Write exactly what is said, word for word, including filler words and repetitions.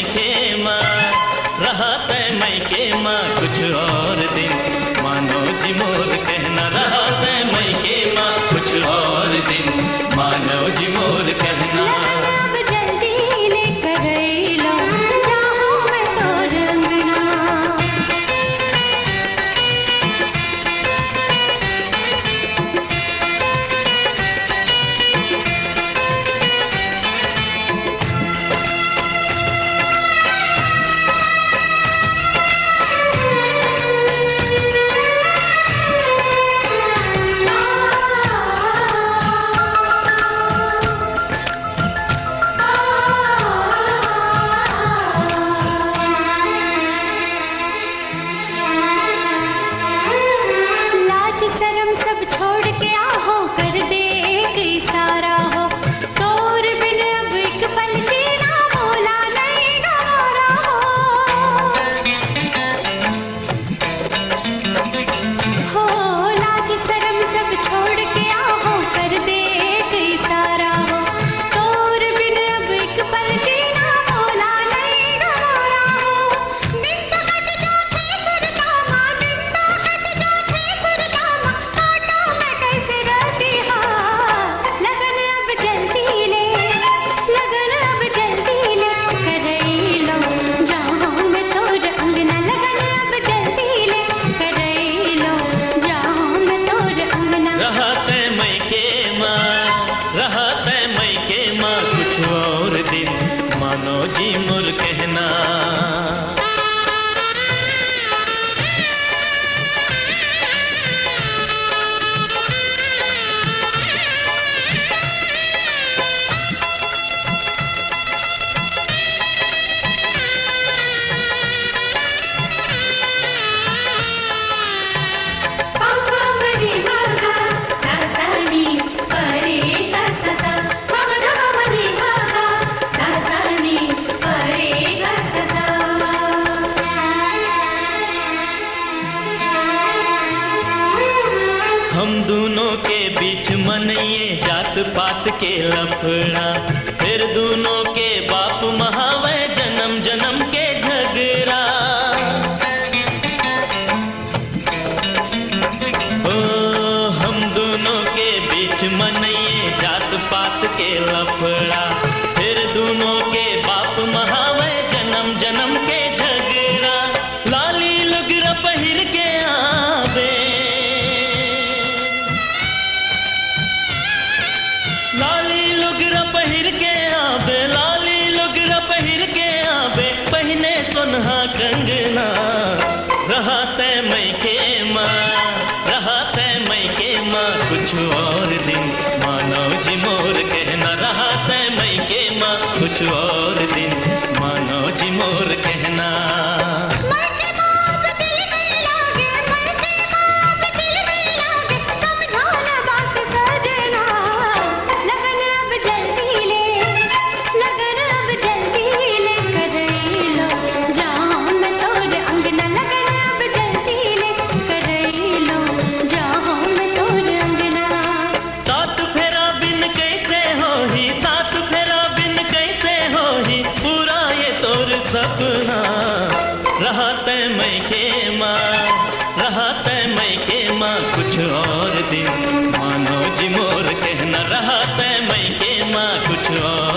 मइके मा, रहा तैं मइके मा कुछ और दिन, मानो जी मोर कहना, रहा तैं मइके मा कुछ और दिन, मानो जी मोर कहना। लगन अब जल्दी ले करैलो, जाहूँ मैं तोर अंगना। लाज शरम सब छोड़ के आहो, कर दे एक इशारा हो। तोर बिन अब एक पल जीना मोला नहीं गवारा हो। हो, लाज शरम सब छोड़ के आहो, कर दे एक इशारा हो। तोर बिन अब एक पल जीना मोला नहीं गवारा हो। दिन तो कट जाथे सुरता मा, दिन तो कट जाथे सुरता मा, काटो मैं कैसे राजी हाँ। लगन अब जल्दी ले, लगन अब जल्दी ले, करैलो, जाहूँ मैं तोर अंगना। लगन अब जल्दी ले, करैलो, जाहूँ मैं तोर अंगना। रहा तैं मइके मा, रहा तैं मइके मा कुछ और दिन, मानो जी मोर कहना। हम दूनों के बीच म नइये जात पात के लफड़ा, फेर दूनों के बाप म हावय जनम जनम के झगरा। ओ, हम दूनों के बीच म नइये जात पात के लफड़ा, फेर दूनों के बाप म हावय जनम जनम के झगरा। लाली लुगरा पहिर के आबे, लाली लुगरा पहिर के आबे, लाली लुगरा पहिर के आबे, पहिने सोनहा कंगना। रहा तैं मइके मा, रहा तैं मइके मा कुछ और दिन, मानो जी मोर कहना। रहा तैं मइके मा कुछ और दिन, मानो जी मोर कहना। मइके मा अब दिल नइ लागे, मइके मा अब दिल नइ लागे, समझो ना बात सजना। लगन अब जल्दी ले, लगन अब जल्दी ले करैलो, जाहूँ मैं तोर अंगना। लगन अब जल्दी ले करैलो, जाहूँ मैं तोर अंगना। सात फेरा बिन कइसे होही, सात फेरा बिन कइसे होही पूरा ये तोर सपना। रहा तैं मइके मा, रहा तैं मइके मा कुछ और दिन, मानो जी मोर कहना। रहा तैं मइके मा कुछ और